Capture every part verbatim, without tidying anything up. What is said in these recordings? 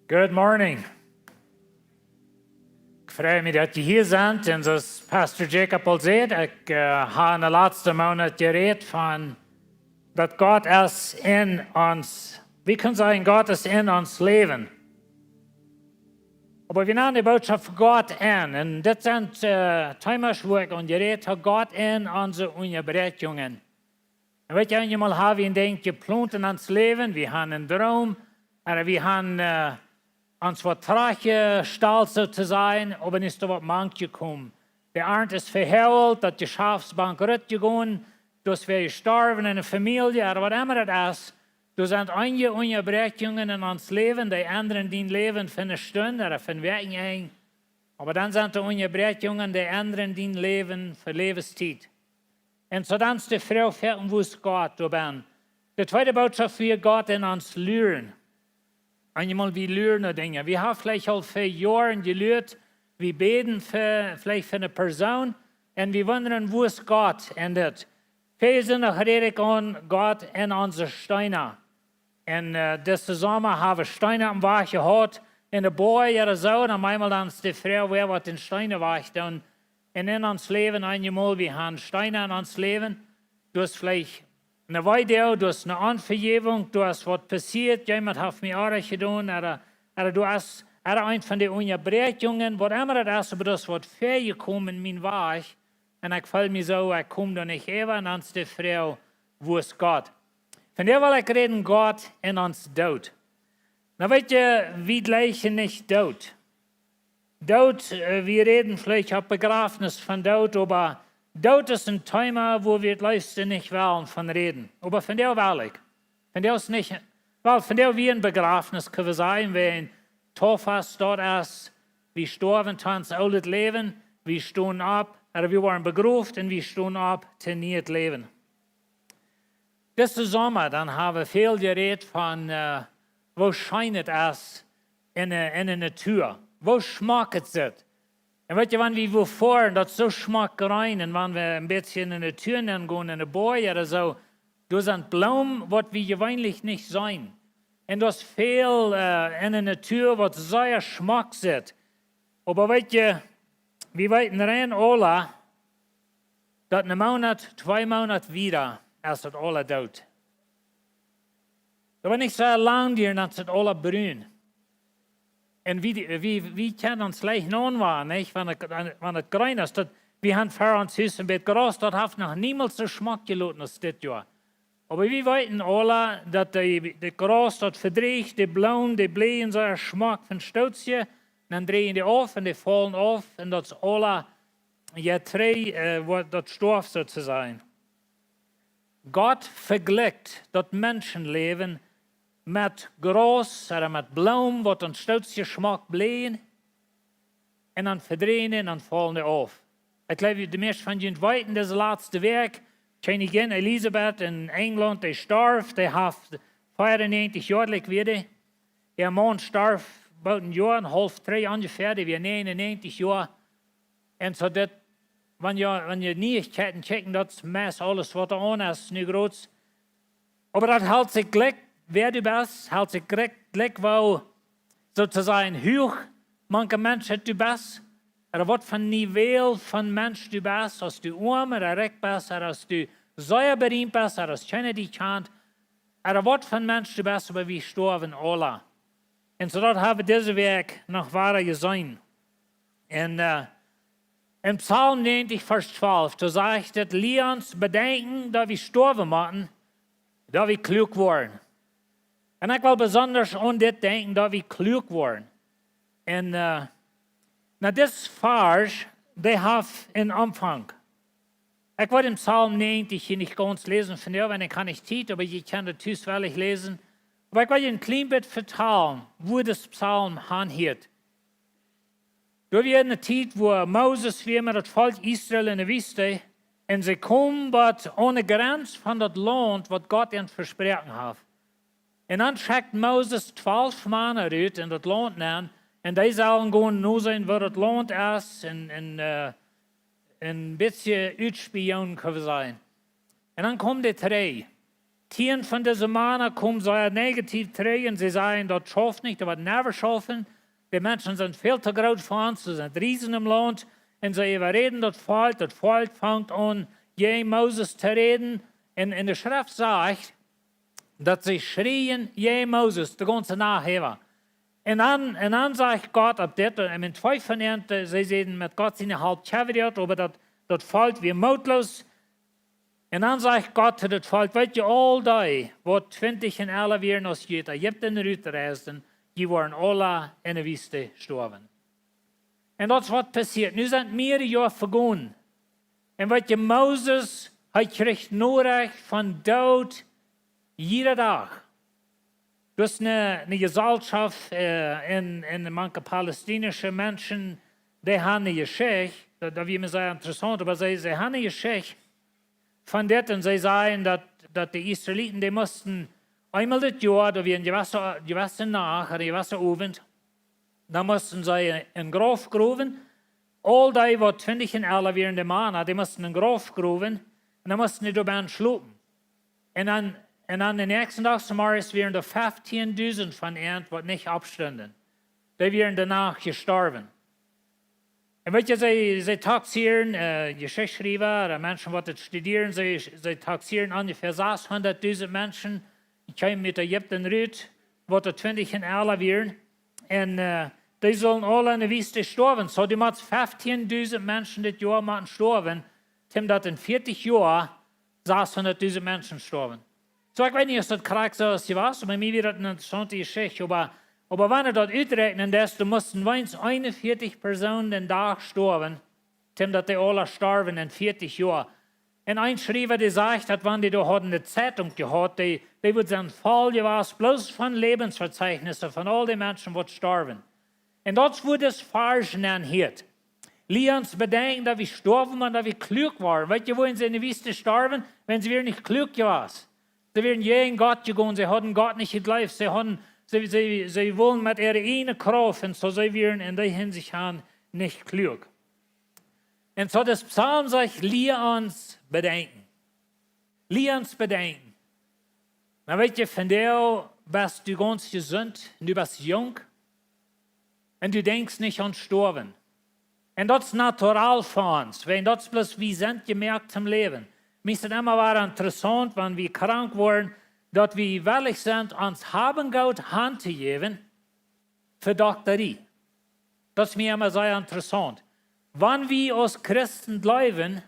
Good morning. Ekj frei mie, daut jie hia sent. Un soo aus Pastor Jacob aul säd, ekj äh, hab en de latste Moonat jerät von daut Gott es en ons, wie kjennen sajen, Gott es en ons Läwen. Oba wie nanen de Bootschoft Gott en. Un dit sent äh, Themas, wua ekj aun jerät hab, Gott en onse Unjabräakjungen. Un weet jie, eenjemol hab wie een Dinkj jeplont en ons Läwen, wie haben eenen Droom, ooda wie haben äh, ons waut trajchtjestalt, soo to sajen, oba nu es doa waut mank jekomen. De Arnt es vehäwelt, daut Jeschaft es bankrott jegonen, du best wada jestorwen en de Famielje, ooda waut emma daut es. Doa sent eenje Unjabräakjungen en ons Läwen, dee endren dien Läwen fa eene Stund ooda fa een Wäakjenenj. Oba dan sent doa Unjabräakjungen, dee endren dien Läwen fa Läwenstiet. Un soo dan es de Froag, wua es Gott doabie? De tweede Bootschoft, wua Gott en ons luren. Eenjemol wie luren no Dinja. Wie haben veleicht aul fa Joaren jeluat, wie bäden fa, veleicht fa eene Persoon, un wie wundren, wua es Gott en dit? Väaje Sindach räd ekj aun Gott en onse Steena. Un äh, dise Somma hab wie Steena aum Wajch jehaut, en de Boaj ooda soo, un opp eemol dan es de Froag, wäa woat dän Steen wajchdoonen? Un en ons Läwen eenjemol, wie haben Steena en ons Läwen, du hast veleicht eene Weedoag, du hast eene Onvejäwunk, du hast waut passieet, jemaunt haft mie oajch jedonen, ooda, ooda du hast, ooda eent von de Unjabräakjungen, waut emma daut es, oba du hast waut väajekomen en mienen Wajch, un ekj feel mie soo, ekj kom doa nich äwa, un dan es de Froag, wua es Gott? Von doa well ekj räden, Gott en ons Doot. Nu weet jie, wie jlikjen nich Doot. Doot, äh, wie räden veleicht opp Bejrafnis von Doot, oba Doot es een Thema, wua wie daut leefste nich wellen von räden. Oba von doa well ekj. Von doa es nich, well, von doa wie een Bejrafnis, kjenn wie sajen, wie een Tofas, daut es, wie stoawen to ons oolet Läwen, wie stonen opp, ooda wie woaren begroft un wie stonen opp to nieet Läwen. Dise Somma, dan hab wie väl jerät von äh, woo scheen et es en de, en de Natua. Woo schmock et sitt. Un weet jie, wan wie wua foaren, daut es soo schmock jreen, un wan wie een bät en de Natua nengonen, en de Boaj ooda soo, doa sent Bloomen, waut wie jeweenlich nich seenen. Un doa es väl äh, en de Natua, waut sea schmock sitt. Oba weet jie, wie weeten rein aula, daut een Moonat, twee Moonat wieda es daut aula doot. Daut woat nich sea lang dieren, dan es daut aula brun. Un wie, wie, wie kjennen ons leicht naunwaren, nich? Wan et, wan et jreen es, daut, wie haben ver ons Hus een bät Graus, daut haft noch niemols soo schmock jeloten aus dit Joa. Oba wie weeten aula, daut de, de Graus, daut vedrieecht, de Bloomen, de Bläda sent schmock von Stootje, dan dreien dee auf un dee faulen auf, un daut es aula, jo, tree, äh, woat daut stoaft, soo to sajen. Gott vejlikjt daut Menschenläwen met Graus ooda met Bloomen, waut een Stootje schmock bläden, un dan vedrieejen un dan faulen dee auf. Ekj jleew, de mieeschte von junt weeten, dise latste Wäakj, Kjennijin Elisabeth en Enjlaunt, dee storf, dee haft veeaunneajentich Joa jlikj wia dee. Äa Maun storf boolt een Joa un haulf trigj onjefäa, dee wia näajenunnäajentich Joa. Un soo daut, wan jie, wan jie Nieichkjeiten kjikjen, daut es meist aules, waut doa aun es, nu groot. Oba daut helt sikj jlikj, wäa du best, helt sikj jlikj, jlikj woo, soo to sajen, huach mank de Menschheit du best, ooda waut fa een Niwel von Mensch du best, aus du oam ooda rikj best, ooda aus du sea beriemt best, ooda aus kjeena die kjant, ooda waut fa een Mensch du best, oba wie stoawen aula. Un soo daut hab wie dise Wäakj noch wada jeseenen. Un äh, en Psalm näajentich, Varsch twalf, doa sajcht et: Lia ons bedenkjen, daut wie stoawen motten, daut wie kluak woaren. Un ekj well besonda aun dit denkjen, daut wie kluak woaren. Un äh, nu, dis Varsch, dee haft een Aunfank. Ekj woa dän Psalm näajentich hia nich gaunz läsen, von doa, wan ekj kaun nich Tiet, oba jie kjennen daut tus wellich läsen. Oba ekj well een kjlien bät vetalen, woo dis Psalm aunhieet. Doa wia eene Tiet, wua Moses wia met daut Volkj Israel en de Wiest, un see kjeemen bat aun de Grenz von daut Launt, waut Gott an vesproaken haud. Un dan schekjt Moses twalf Mana rut en daut Launt nenn, un dee sullen gonen noseenen, woo daut Launt es, un, un äh, een bät utspionen, kjenn wie sajen. Un dan kjeemen dee trigj. Tieen von dise Mana komen sea negativ trigj un see sajen: "Daut schauft nich, daut woat never schaufen. De Menschen sent väl too groot fa ons, doa sent Riesen em Launt." Un see äwaräden daut Volkj, daut Volkj fangt aun jäajen Moses to räden. Un, un de Schreft sajcht, daut see schrieen jäajen Moses de gaunze Nacht äwa. Un dan, un dan sajcht Gott opp dit, un twee von an, see säden: "Met Gott siene Help kjenn wie daut", oba daut, daut Volkj wia mootloos. Un dan sajcht Gott to daut Volkj: "Weet jie, aul dee, waut twintich un ella wieren, aus jie ut Ägipten rutreisden, dee woaren aula enne Wiest stoawen." Un daut es waut passieet. Nu sent mearere Joa vegonen. Un weet jie, Moses, hee kjrieech Norecht von Doot jieda Dach. Daut es eene, eene Jeselschoft, äh, en, en mank de palästiensche Menschen, dee haben eene Jeschicht, daut, daut wia mie sea interessaunt, oba see, see haben eene Jeschicht von dit, un see sajen daut, daut de Israeliten, dee musten eemol dit Joa, doa wia eene jewesse, jewesse Nacht, ooda een jewessa Owent, dan musten see een Grauf growen. Aul dee, waut twintich un ella wieren, de Mana, dee musten een Grauf growen, un dan musten dee doa bennen schlopen. Un dan, un dan dän näakjsten Dach zemorjes wieren doa feftiendusent von an, waut nich oppstunden. Dee wieren de Nacht jestorwen. Un weet jie, see, see taxeeren, äh, Jeschichtschriewa, ooda Menschen, waut daut studieren, see, see taxeeren onjefäa sechshundatdusent Menschen, dee kjeemen ut Ägipten rut, waut doa twintich un ella wieren. Un, äh, dee sullen aula enne Wiest stoawen. Soo, dee motten feftiendusent Menschen dit Joa motten stoawen, toom daut en vieetich Joa sechshundatdusent Menschen stoawen. Soo, ekj weet nich, aus daut krakjt soo es jewast, oba bie mie wia daut eene interessaunte Jeschicht. Oba, oba wan du daut uträakjnen deist, dan musten weens eenunvieetich Persoonen dän Dach stoawen, toom daut dee aula storwen en vieetich Joa. Un een Schriewa, dee sajcht, daut wan dee doa hauden de Zeitung jehaut, dee, dee wudd sennen voll jewast, bloos von Läwensvezeichnissen von aul dee Menschen, waut storwen. Un daut es, wua dis Varsch aunhieet. Lia ons bedenkjen, daut wie stoawen, oba daut wie kluak wieren. Weet jie, wuarom see enne Wiest storwen? Wiels see wieren nich kluak jewast. See wieren jäajen Gott jegonen, see hauden Gott nich jejleeft, see hauden, see, see, see wullen met äare ieejne Krauft, un soo see wieren en dee Hinsicht aun nich kluak. Un soo de Psalm sajcht: "Lia ons bedenkjen." Lia ons bedenkjen. Nu weet jie, vondoag best du gaunz jesunt un du best junk un du denkjst nich aun stoawen. Un daut es natural fa ons, wiels daut es bloos, wie sent jemoakt toom läwen. Mie es daut emma wada interessaunt, wan wie krank woaren, daut wie wellich sent, ons Hab un Goot hantojäwen fa Doktarie. Daut es mie emma sea interessaunt. Wan wie aus Christen jleewen,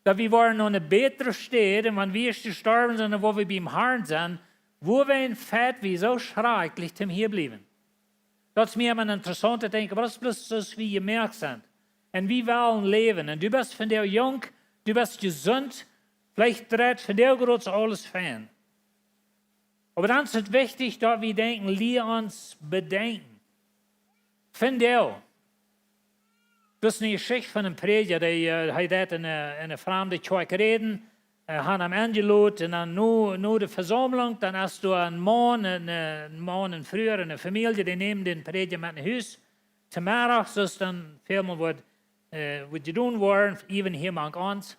daut wie woaren no eene bätre Städ, un wan wie ieescht jestorwen sent, dan woa wie biem Harn sennen, wuarom fält wie soo schrakjlich toom hia bliewen? Daut es mie emma een interessauntet Dinkj, oba daut es bloos soo aus wie jemoakt sent. Un wie wellen läwen. Un du best vondoag junk, du best jesunt, veleicht dreit vondoag groots aules fein. Oba dan es et wichtich, daut wie denkjen, lia ons bedenkjen. Vondoag. Daut es eene Jeschicht von een Prädja, dee, äh, hee deed en eene, en eene framde Kjoakj räden, äh, haud am enjelot, un dan no, no de Vesaumlunk, dan es doa een Maun, een, äh, een Maun, eene Fru, eene Famielje, dee nämen dän Prädja met no Hus. Zemeddags, soo aus dan välmol woat, äh, woat jedonen woaren, even hia mank ons.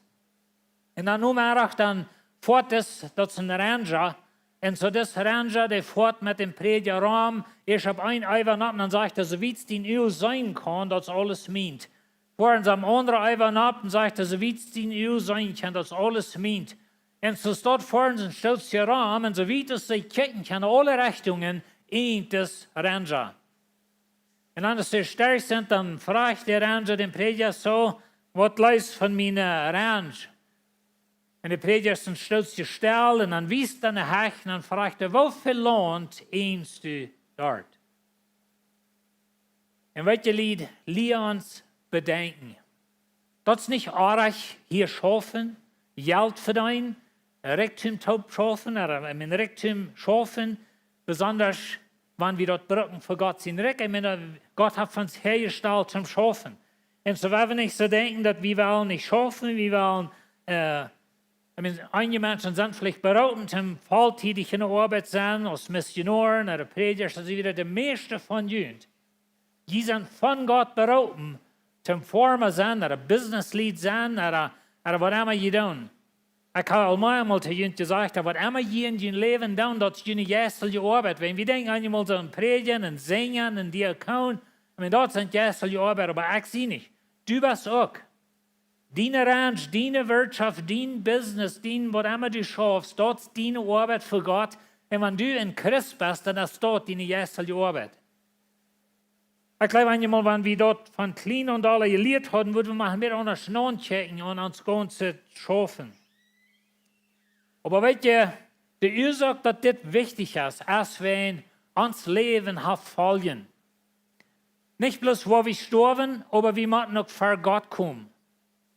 Un dan Nomedach, dan foat dis, daut es een Ranger. Un soo dis Ranger, dee foat met dän Prädja rom, ieescht opp een Eewa nopp, un dan sajcht hee: "Soo wiet dien Uag seenen kaun, daut es aules mient." Foaren see opp een aundret Eewa nopp, un sajcht hee: "Soo wiet dien Uag seenen kaun, daut es aules mient." Un soo stoot foaren see een Stootje rom, un soo wiet aus see kjikjen kjennen, aule Rechtungen, eent es Ranger. Un aus see sterk sent, dan fruacht de Ranger dän Prädja soo: "Waut leefst von miene Ranch?" Un de Prädja es een Stootje stell un dan wiest hee no de Hecht un dan fruacht hee: "Woo väl Launt eenst du doa?" Un weet jie, Lied, lia ons bedenkjen. Daut es nich oajch hia schaufen, Jelt vedeenen, Rikjdom toop schaufen, ooda, I mean, Rikjdom schaufen, besonda wan wie daut brucken fa Gott sien Rikj. I mean, äh, Gott haft ons häajestalt toom schaufen. Un soo woa wie nich soo denkjen, daut wie wellen nich schaufen, wie wellen, äh, I mean, eenje Menschen sent veleicht beroopen toom volltiedich enne Oabeit sennen, aus Missionoaren ooda Prädja, daut es wada de mieeschte von junt. Jie sent von Gott beroopen, toom Forma sennen, ooda Business Lead sennen, ooda, ooda waut emma jie doonen. Ekj hab aul meamol to junt jesajcht, daut waut emma jie en jun Läwen doonen, daut es june jeistelje Oabeit. Wan wie denkjen aun jemaunt soo een Prädja, een Sinja, een Diakon, ekj meen, daut sent jeistelje Oabeit, oba ekj sie nich. Du best uk. Diene Ranch, diene Wirtschaft, dien Business, dien waut emma du schaufst, daut es diene Oabeit fa Gott. Un wan du een Christ best, dan es daut diene jeistelje Oabeit. Ekj jleew, eenjemol, wan wie daut von kjlien aun aul jelieet hauden, wudden wie mau mea aundasch naunkjikjen aun ons gaunzet Schaufen. Oba weetst, de Uasoak, daut dit wichtich es, es wan ons Läwen haft Foljen. Nich bloos woo wie stoawen, oba wie motten uk ver Gott komen.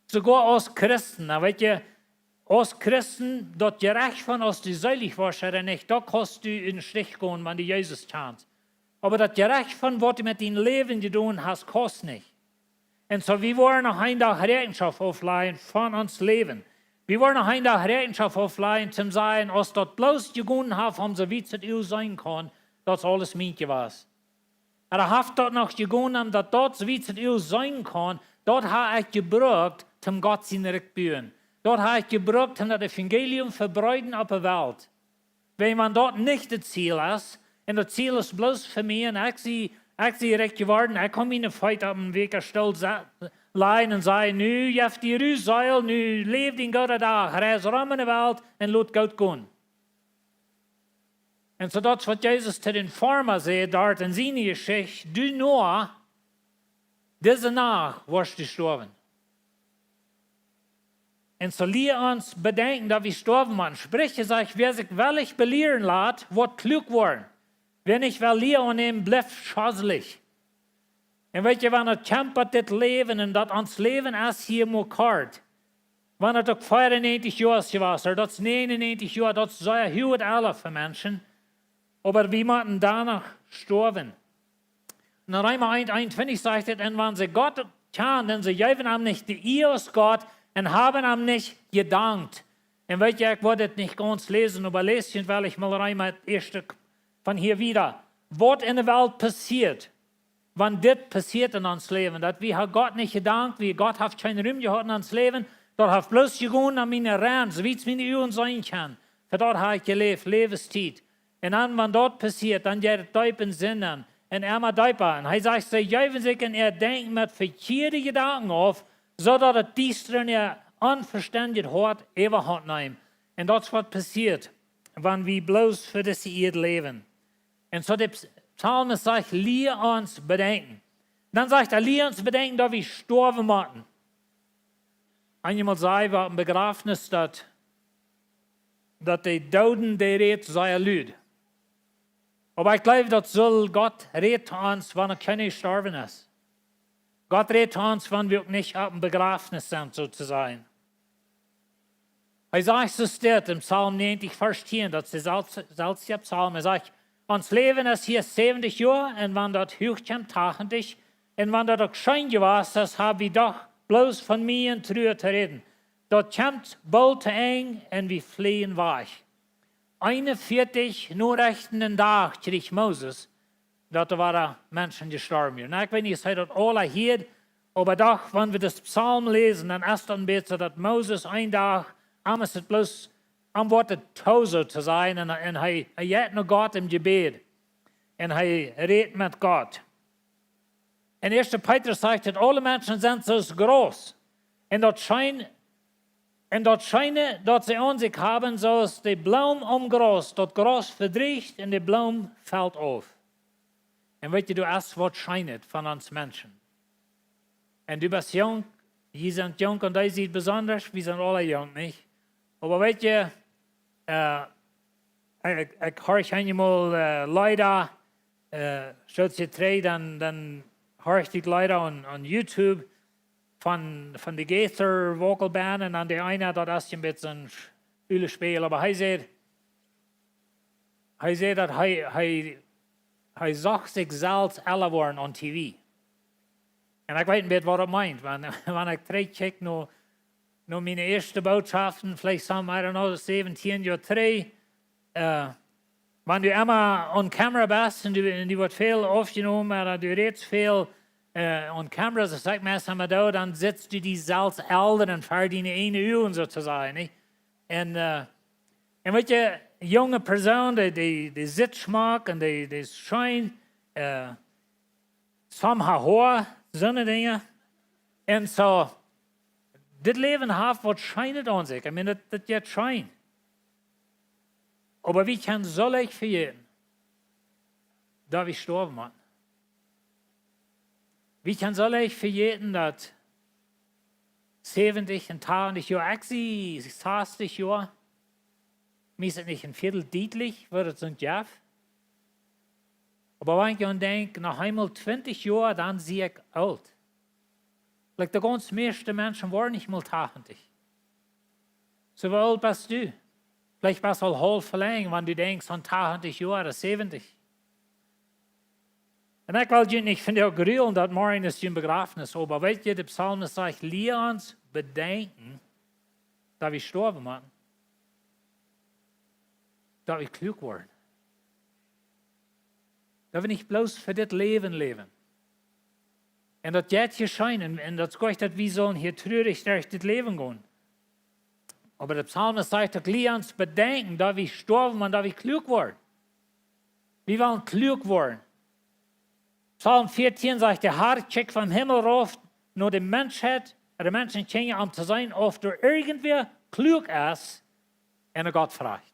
Soogoa aus Christen, na weetst, aus Christen, daut Jerecht von aus du seelich woascht ooda nich, daut kaust du em Stich loten, wan du Jesus kjanst. Oba daut Jerecht von waut du met dien Läwen jedonen hast, kaust nich. Un soo, wie woaren noch een Dach Räakjenschoft auflajen von ons Läwen. Wie woaren noch een Dach Räakjenschoft auflajen, toom sajen, aus daut bloos jegonen haft, om soo wiet aus daut Uag seenen kaun, daut es aules mient jewast. Oba haft daut noch jegonen, om daut daut soo wiet aus daut Uag seenen kaun, daut hab ekj jebrukt, toom Gott sien Rikj buen. Daut hab ekj jebrukt, toom daut Evangelium vebreeden opp de Welt. Wan, wan daut nich daut Ziel es, un daut Ziel es bloos fa mie, un ekj sie, ekj sie rikj jeworden, ekj kaun miene Feet opp een Wäakjastool sa-, lajen un sajen, nu jeff die Ru, Seel, nu läw dien gooden Dach, reis rom enne Welt un lot goot gonen. Un soo daut es waut Jesus to dän Farma säd, doa en siene Jeschicht, du Noah, dise Nacht woascht du stoawen. Un soo lia ons bedenkjen, daut wie stoawen motten. Spricha sajcht, wäa sikj wellich belieren lat, woat kluak woaren. Wäa nich well Lia aunnämen, blift schoslich. Un weetst, wan et kjemt opp dit Läwen, un daut ons Läwen es hia mau kort, wan et uk veerunnäajentich Joa es jewast, ooda daut es näajenunnäajentich Joa, daut es sea huach Ella fa Menschen, oba wie motten doano stoawen. En Reema eent eenuntwintich sajcht et, un wan see Gott kjanden, un see jeewen am nich de Iea aus Gott, un haben am nich jedankt. Un weetst, ekj wull et nich gaunz läsen, oba läs junt well ekj mol Reema et ieeschte von hia wieda. Waut enne Welt passieet, wan dit passieet en ons Läwen, daut wie haben Gott nich jedankt, wie Gott haft kjeen Rum jehaut en ons Läwen, daut haft bloos jegonen om miene Ranch, soo wiet aus miene Uagen seenen kjennen. Fa daut hab ekj jeläft, Läwenstiet. Un dan, wan daut passieet, dan jeit et deep en Sind aun. Un emma deepa. Un hee sajcht, see jeewen sikj en äa Denkjen met vekjieede Jedanken auf, soo daut et Diestre en äa onvestendjet Hoat äwahaunt neem. Un daut es waut passieet, wan wie bloos fa dise Ieed läwen. Un soo de Ps-, Psalmist sajcht, lia ons bedenkjen. Dan sajcht hee, lia ons bedenkjen, daut wie stoawen motten. Eenjemol saj wie opp een Bejrafnis, daut, daut de Dooden, dee rät sea lud. Oba ekj jleew, daut sull Gott rät to ons, wan kjeena jestorwen es. Gott rät to ons, wan wie uk nich opp een Bejrafnis sent, soo to sajen. Hee sajcht, soo steit en Psalm näajentich, Varsch tieen, daut es de selfs-, selfstje Psalm. Hee sajcht, ons Läwen es hia säwentich Joa, un wan daut huach kjemt, tachentich, un wan daut uk scheen jewast es, hab wie doch bloos von Moak un Trua to räden. Daut kjemt boolt to Enj un wie fleajen wajch. Eenunvieetich Norechten en Dach kjrieech Moses, daut doa wieren Menschen jestorwen. Nu, ekj weet nich, aus hee daut aula hieed, oba doch, wan wie dän Psalm läsen, dan es daut een bät daut Moses een Dach, am es et bloos, am woat et too, soo to sajen, un, un hee, hee jeit no Gott em Jebäd. Un hee rät met Gott. En ieeschte Petrus sajcht et, aule Menschen sent soo aus Graus. Un daut scheen, un daut scheene, daut see aun sikj haben, soo aus de Bloom aum Graus, daut Graus vedrieecht un de Bloom felt auf. Un weetst, daut es waut scheenet von ons Menschen. Un du best junk, jie sent junk, un dee sied besonda, wie sent aula junk, nich? Oba weetst, äh, ekj, ekj horch eenjemol, äh, Leeda, äh, soo aus jie trigj, dan, dan horch ekj Leeda aun, aun YouTube von, von de Gaither Vocal Band un dan de eena, daut es een bät een Ulespiel, oba hee säd, hee säd daut hee, hee, hee sach sikj selfst ella woaren aun T V. Un ekj weet een bät waut daut meent, wan, wan ekj trigjkjikj no, no miene ieeschte Bootschoften, veleicht some, I don't know, säwentieen Joa trigj, äh, wan du emma on camera best un du, un die woat väl oppjenomen, ooda du rätst väl, äh, on camera, soo sajcht eena emma doa, dan sitst du die selfst elren ver diene eejne Uagen, soo to sajen, nich? Un, äh, un weet jie, junge Persoon, dee, dee, dee sitt schmock un dee, dee es scheen, äh, somehow, soone Dinja. Un soo, dit Läwen haft waut Scheenet aun sikj. I mean, daut, daut jeit scheen. Oba wie kjennen soo leicht vejäten, daut wie stoawen motten. Wie kjennen soo leicht vejäten, daut säwentich un tachentich Joa, ekj sie sastich Joa, mie es et nich een Viedel dietlich, woo daut soont jeft. Oba wan ekj dan denkj, noch eemol twintich Joa, dan sie ekj oolt. Like, de gaunz mieeschte Menschen woaren nich mol tachentich. Soo, woo oolt best du? Veleicht best aul haulf velenjd, wan du denkjst aun tachentich Joa ooda säwentich. Un ekj well junt nich von de grulen, daut morjen es jun Bejrafnis, oba weet jie, de Psalmist sajcht, lia ons bedenkjen, daut wie stoawen motten, daut wie kluak woaren. Daut wie nich bloos fa dit Läwen läwen. Un daut jeit hia scheen, un, un daut es goot, daut wie sellen hia truarich derch dit Läwen gonen. Oba de Psalmist sajcht, daut lia ons bedenkjen, daut wie stoawen motten, daut wie kluak woaren. Wie wellen kluak woaren. Psalm vieetieen sajcht, de Herr kjikjt vom Himmel rauf no de Menschheit, de Menschenkjinja, om to seenen, auf doa irjentwäa kluak es un no Gott froagt.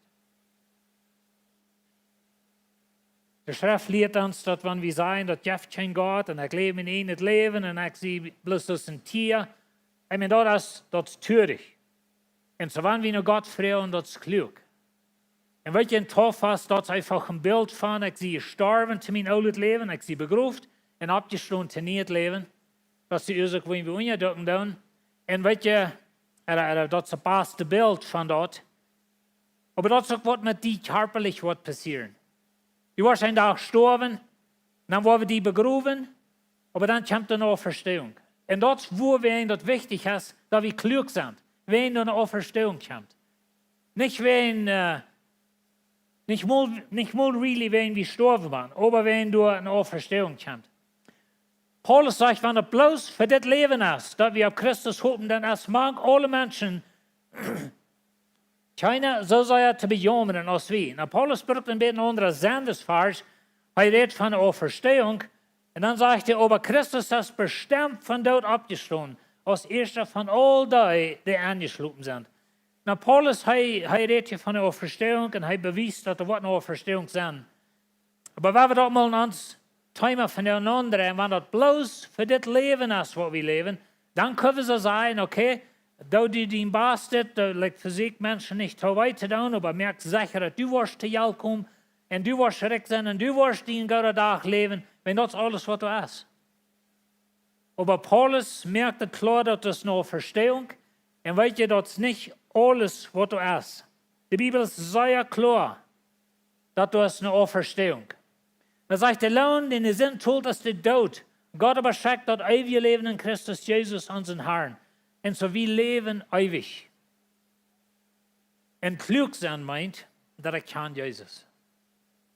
De Schreft lieet ons, daut wan wie sajen, daut jeft kjeen Gott un ekj läw mien ieejnet Läwen un ekj sie bloos aus een Tia, I mean, daut es, daut es truarich. Un soo wan wie no Gott froagen, daut es kluak. Un weet jie, een Tauffast, daut es eefach een Bilt von, ekj sie jestorwen to mien oolet Läwen, ekj sie begroft un oppjestonen to nieet Läwen. Daut es de Uasoak, wuarom wie unjadukjen doonen. Un weet jie, äh, äh, daut es daut baste Bilt von daut. Oba daut es uk waut met die kjarpalich woat passieren. Du woascht een Dach stoawen, dan woa wie die begrowen, oba dan kjemt de Auferstehung. Un daut es, wuarom daut wichtich es, daut wie kluak sent, wan de Auferstehung kjemt. Nich wan, äh, nich mol, nich mol really, wan wie stoawen woaren, oba wan doa eene Auferstehung kjemt. Paulus sajcht, wan et bloos fa dit Läwen es, daut wie opp Christus hopen, dan es mank aule Menschen kjeena soo sea to bejaumren aus wie. Nu, Paulus brukt een bät een aundren Sennenvarsch. Hee rät von de Auferstehung. Un dan sajcht hee, oba Christus es bestemt von doot oppjestonen, aus ieeschte von aul dee, dee enjeschlopen sent. Nu, Paulus, hee, hee rät hia von de Auferstehung un hee bewiest, daut doa woat eene Auferstehung sennen. Oba wan wie daut mol aun ons Thema von de aundre, un wan daut bloos fa dit Läwen es, waut wie läwen, dan kjenn wie soo sajen, okay, doo du dien Bastet, doo, like, vesieekj Menschen nich too wee to doonen, oba moak secha, daut du woascht to Jelt komen un du woascht rikj sennen un du woascht dien gooden Dach läwen, wan daut es aules, waut doa es. Oba Paulus moakt et kloa, daut es eene Auferstehung. Un weet jie, daut es nich aules, waut doa es. De Bibel es sea kloa, daut doa es eene Auferstehung. Dan sajcht hee, de Loon, dän de Sind tolt, es de Doot. Gott oba schenkjt daut eewje Läwen en Christus Jesus, onsen Herrn. Un soo wie läwen eewich. Un kluak sennen meent, daut ekj kjan Jesus.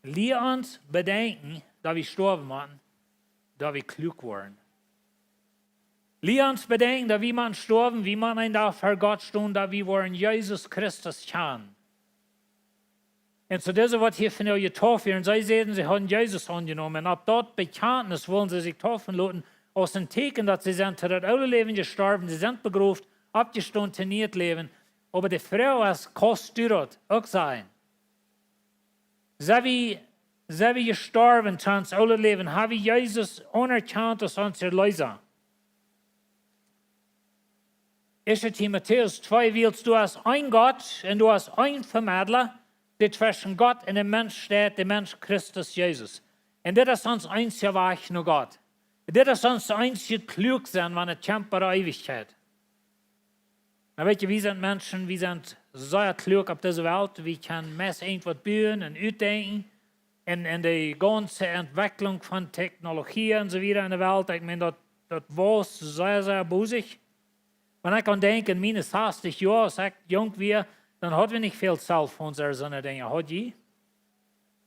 Lia ons bedenkjen, daut wie stoawen motten, daut wie kluak woaren. Lia ons bedenkjen, daut wie motten stoawen, wie motten een Dach ver Gott stonen, daut wie woaren Jesus Christus kjanen. Un soo dise, waut hia von junt jetauft wieren, see säden, see hauden Jesus aunjenomen. Un opp daut Bekjantnis wullen see sikj taufen loten, aus een Tieekjen, daut see sent to daut oole Läwen jestorwen, see sent begroft, oppjestonen to nieet Läwen. Oba de Froag es, kaust du daut uk sajen? Sent wie, sent wie jestorwen to ons oolet Läwen? Ha wie Jesus aunerkjant aus onsen Erleesa? Ieeschte Timotäus twee, wiels doa es een Gott un doa es een Vemedla, dee tweschen Gott un de Mensch steit, de Mensch Christus Jesus. Un dit es ons eensja Wajch no Gott. Dit es ons eensja Kluak sennen, wan et kjemt bie de Eewichkjeit. Nu weet jie, wie sent Menschen, wie sent sea kluak opp dise Welt. Wie kjennen meist irjentwaut buen un utdenkjen. Un, un de gaunze Entwekjlunk von Technologie un soo wieda en de Welt, ekj meen, daut, daut wausst sea, sea bosich. Wan ekj aun denkj, en miene sastich Joa, aus ekj junk wia, dan haud wie nich väl Cellphones ooda soone Dinja. Haud jie?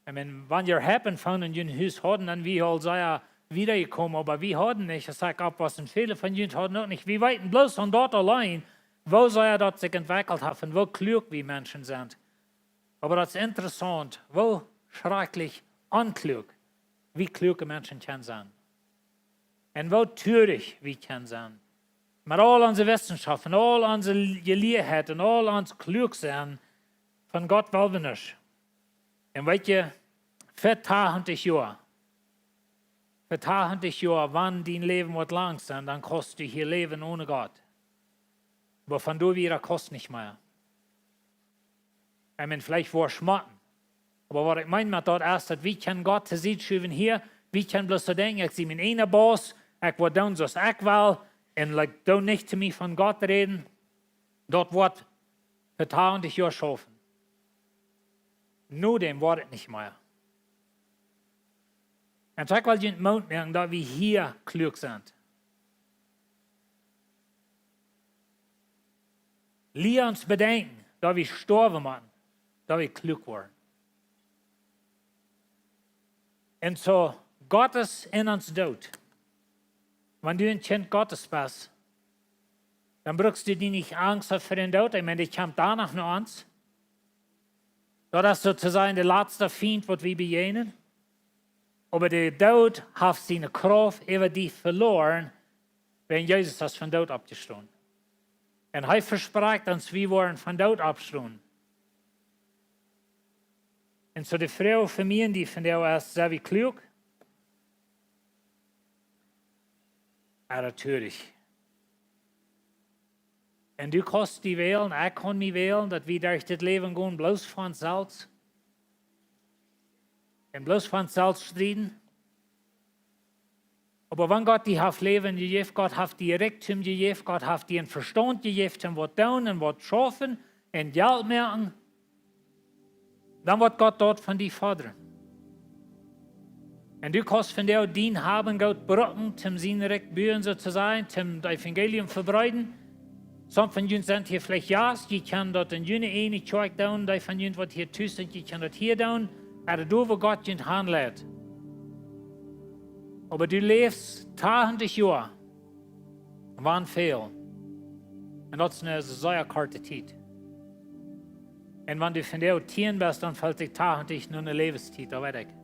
I mean, wan jie happen phone en jun Hus hauden, dan wia aul sea wieda jekomen, oba wie hauden nich, aus ekj oppwos, un väle von junt hauden uk nich. Wie weeten bloos aun daut auleen, Woo sea daut sikj entwekjelt haft un woo kluak wie Menschen sent. Oba daut es interessaunt, woo schrakjlich onkluak wie kluake Menschen kjennen sennen. Un woo tuarich wie kjennen sennen. Met aul onse Wissenschaft un aul onse Jelieetheit un aul ons Kluaksennen, von Gott well wie nuscht. Un weet jie, fa tachentich Joa, fa tachentich Joa, wan dien Läwen woat lang sennen, dan kaust du hia läwen one Gott. Oba von doa wieda kaust nich mea. Ekj meen, veleicht woascht schmotten. Oba waut ekj meen met daut es, daut wie kjennen Gott to Sied schuwen hia, wie kjennen bloos soo denkjen, ekj sie mien eejna Boss, ekj woa doonen soo aus ekj well, un, like, doo nich to mie von Gott räden. Daut woat fa tachentich Joa schaufen. No däm woat et nich mea. Un soo ekj well junt Moot moaken, daut wie hia kluak sent. Lia ons bedenkjen, daut wie stoawen motten, daut wie kluak woaren. Un soo, Gott es en ons Doot. Wan du een Kjint Gottes best, dan brukst du die nich Angst haben fa dän Doot. Ekj meen, dee kjemt doano no ons. Daut es sootosajen de latsta Fient, waut wie bejäajnen. Oba de Doot haft siene Krauft äwa die veloaren, wan Jesus es vom Doot oppjestonen. Un hee vesprakjt ons, wie woaren vom Doot oppstonen. Un soo de Froag fa mie un die vondoag es, sent wie kluak? Ooda tuarich? Un du kaust die wälen, ekj kaun mie wälen, daut wie derch dit Läwen gonen, bloos fa ons selfst. Un bloos fa ons selfst strieden. Oba wan Gott die haft Läwen jejäft, Gott haft die Rikjdom jejäft, Gott haft die een Vestaunt jejäft, om waut doonen un waut schaufen un Jelt moaken, dan woat Gott daut von die fodren. Un du kaust vondoag dien Haben un Goot brucken, om sien Rikj buen, sootosajen, om daut Evangelium vebreeden. Somje von junt sent hia veleicht Jast, jie kjennen daut en june eejne Kjoakj doonen, dee von junt, waut hia tus sent, jie kjennen daut hia doonen, ooda doa, wua Gott junt hanleit. Oba du läfst tachentich Joa, wan väl. Un daut es eene sea korte Tiet. Un wan du vondoag tieen best, dan felt sikj tachentich no eene Läwenstiet, daut weet ekj.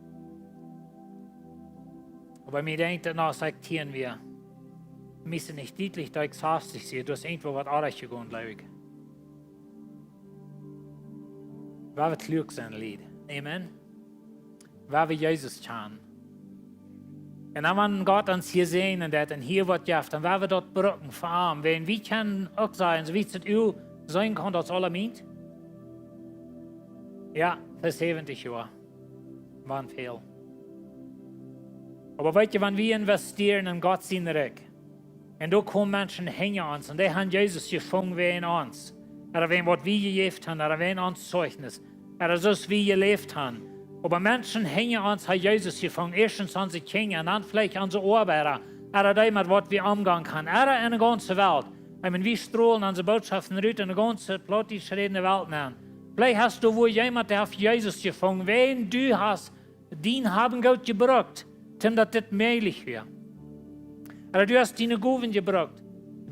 Oba mie denkjt daut, aus ekj tieen wia, mie es nich dietlich, daut ekj sastich sie, daut es irjentwaut oajch jegonen, jleew ekj. Wie woaren kluak sennen, Lied. Amen. Wie woaren Jesus kjanen. Un dan, wan Gott ons hia säajnen deit un hia waut jeft, dan woa wie daut brucken fa am. Wan wie kjennen uk sajen, soo aus et uk sennen kaun, daut es aula mient. Jo, fa säwentich Joa. Wan väl. Oba weet jie, wan wie investieren en Gott sien Rikj, un doa komen Menschen hinja ons, un dee haben Jesus jefungen wäajen ons. Ooda wäajen waut wie jejäft haben, ooda wäajen ons Zeichnis. Ooda soo aus wie jeläft haben. Oba Menschen hinja ons haben Jesus jefungen, ieeschtens onse Kjinja, un dan veleicht onse Oabeida. Ooda dee met waut wie omgonen kjennen. Ooda enne gaunze Welt. Ekj meen, wie strolen onse Bootschoften rut enne gaunze plautdietsch rädende Welt nenn. Veleicht hast du wua jemaunt, dee haft Jesus jefungen, wäajen du hast dien Haben Goot jebrukt, om daut dit mäajlich wia. Ooda du hast diene Gowen jebrukt.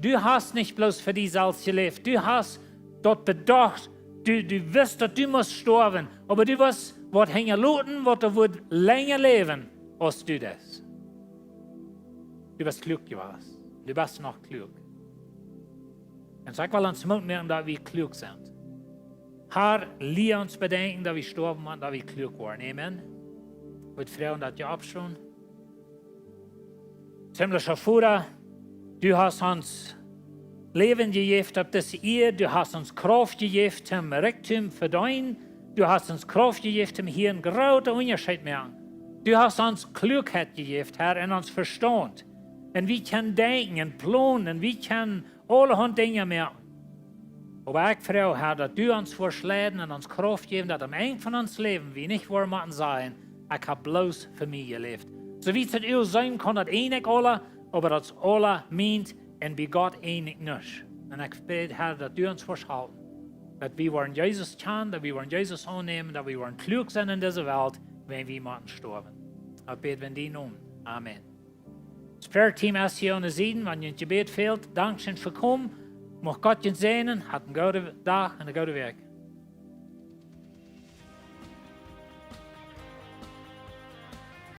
Du hast nich bloos fa die selfst jeläft. Du hast daut bedocht. Du, du wist, daut du must stoawen. Oba du wist, waut hinjaloten, waut doa wudd lenja läwen, aus du deist. Du best kluak jewast. Du best noch kluak. Un soo ekj well ons Moot moaken, daut wie kluak sent. Har, lia ons bedenkjen, daut wie stoawen motten, daut wie kluak woaren. Amen. Ekj woa froagen, daut jie oppstonen. Himlischa Voda, du hast ons Läwen jejäft opp dise Ieed, du hast ons Krauft jejäft, om Rikjdom to vedeenen, du hast ons Krauft jejäft, om hia een grooten Unjascheet moaken. Du hast ons Kluakheit jejäft, Har, un ons Vestaunt. Un wie kjennen denkjen un plonen, un wie kjennen aulahaunt Dinja moaken. Oba ekj froag, Har, daut du ons woascht leiden un ons Krauft jäwen, daut aum Enj von ons Läwen wie nich woaren motten sajen, ekj hab bloos fa mie jeläft. Soo aus et uk sennen kaun, daut eent ekj aula, oba daut es aula mient un bie Gott eent ekj nuscht. Un ekj bäd, Har, daut du ons woascht halpen. Daut wie woaren Jesus kjanen, daut wie woaren Jesus aunnämen, daut wie woaren kluak sennen en dise Welt, wan wie motten stoawen. Ekj bäd en dienen Nomen. Amen. Daut Prayer Team es hia aun de Sied, wan junt Jebäd fält. Dankscheen fa komen. Mucht Gott junt säajnen, hat een gooden Dach un eene goode Wäakj.